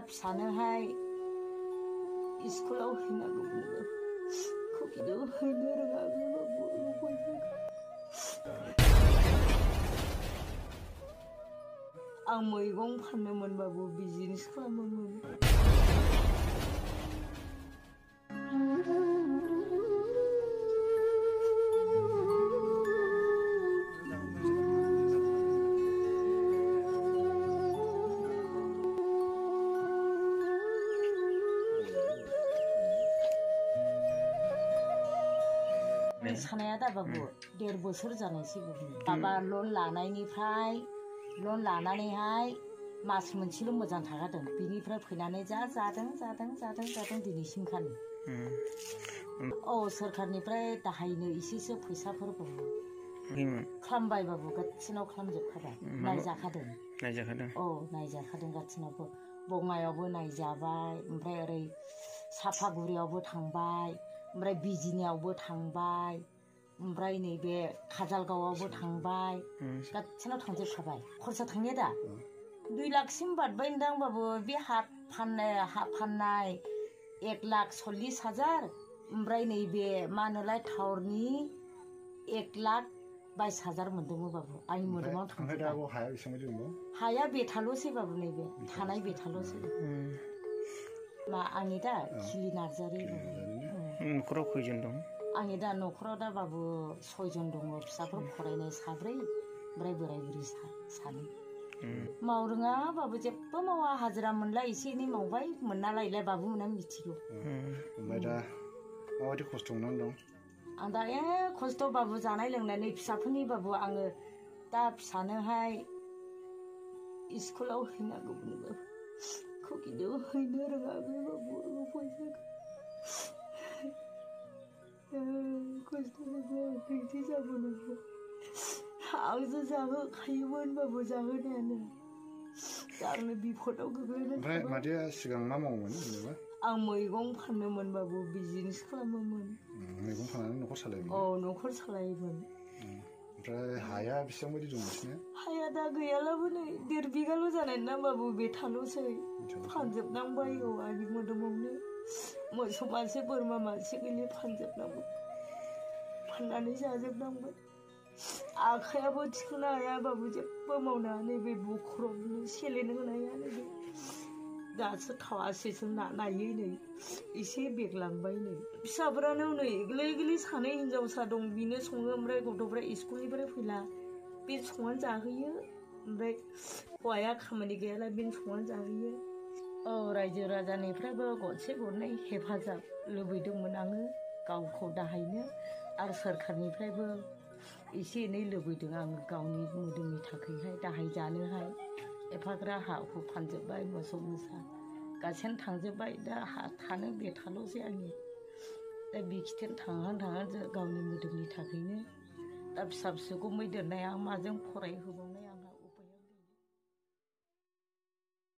फिसानोहाय स्कुलाव हैनांगौमोन खौखिनो हैनो रोङाखै आं मैगं फाननो मोनबाबो बिजनेस खालामोमोन। सानाया दाबाबो 1.5 बोसोर जानोसै माबा लन लानानैहाय मास मोनसेल' मोजां थागादों बिनिफ्राय फैनानै जादों दिनैसिमखालि। सोरखारनिफ्राय दाहायनो एसेसो फैसाफोर खालामबायबाबो गासिनाव खालामजोबखाबाय नायजाखादों नायजाखादों गासिनावबो बङाइयावबो नायजाबाय ओमफ्राय ओरै सापागुरियावबो थांबाय ओमफ्राय बिजिनियावबो थांबाय ओमफ्राय नैबे काजलगावआवबो थांबाय गासिनाव थांजोबखाबाय खरसा थांनाया दा 2 लाखसिम बारबाय होनदांबाबो बे हा फाननाय 1,40,000 ओमफ्राय नैबे मा होनोलाय टाउरनि 1,22,000 मोनदोंमोन बाबु आंनि मोदोमाव थांजोबबाय। हाया बेथाल'सै बाबु नैबे थानाय बेथाल'सै मा आंनि दा खिलि नार्जारि न'खराव खैजन दं? आंनि दा न'खराव दा बाबु 6 जन दङ फिसाफोर फरायनाय 4 ओमफ्राय बोराय बुरि 2 मावरोङा बाबु जेबो मावा हाजिरा मोनला एसे एनै मावबाय मोनना लायलाय बाबु मोनहा मिथिगौ। ओमफ्राय दा माबायदि खस्थ' मोननानै दं? आं दा खस्थ' बाबु जानाय लोंनायनि फिसाफोरनि बाबु आङो दा फिसानोहाय स्कुलाव हैनांगौमोन खौखिनो हैनो रोङाखै बाबु खस्थ' जाबोनांगौ आंसो जाहोखायोमोन बाबु जाहोनायानो दा आंनो बिपदआव गोग्लैनानै ओमफ्राय मादैया सिगां मा मावोमोन जेनेबा? आं मैगं फाननो मोनबाबो बिजनेस खालामोमोन। मैगं फाननानै न'खर सालायोमोन? न'खर सालायोमोन। ओमफ्राय हाया बेसेबां बायदि दं नोंसिना? हाया दा गैयालाबो नै 1.5 बिगाल' जानाय ना बाबु बेथाल'सै फानजोबनांबाय आंनि मोदोमावनो मोसौ मासे बोरमा मासे गैले फानजोबनांबाय फाननानै जाजोबनांबाय आखायाबो थिखोनो हाया बाबु जेबो मावनो हाया नैबे बखर'बनो सेलेन होनो हाया नैबे दासो खावासेसो नायै नै एसे बेरलांबाय नै फिसाफोरानो नै गोरलै 2 हिनजावसा दं बिनो सङो ओमफ्राय गथ'फ्रा स्कुलनिफ्राय फैला बे संनानै जाहोयो ओमफ्राय हौवाया खामानि गैयाला बेनो संनानै जाहोयो। रायजो राजानिफ्रायबो गरसे गरनै हेफाजाब लुबैदोंमोन आङो गावखौ दाहायनो आरो सोरखारनिफ्रायबो एसे एनै लुबैदों आङो गावनि मोदोमनि थाखायहाय दाहाय जानोहाय एफाग्रा हा हु फानजोब्बाय मोसौ मोसा गासैनो थांजोब्बाय दा हा थानो बेथाल'सै आंनि दा बिखिथेन थांहां गावनि मोदोमनि थाखायनो दा फिसा फिसौखौ मैदेरनाया माजों फरायहोबावनो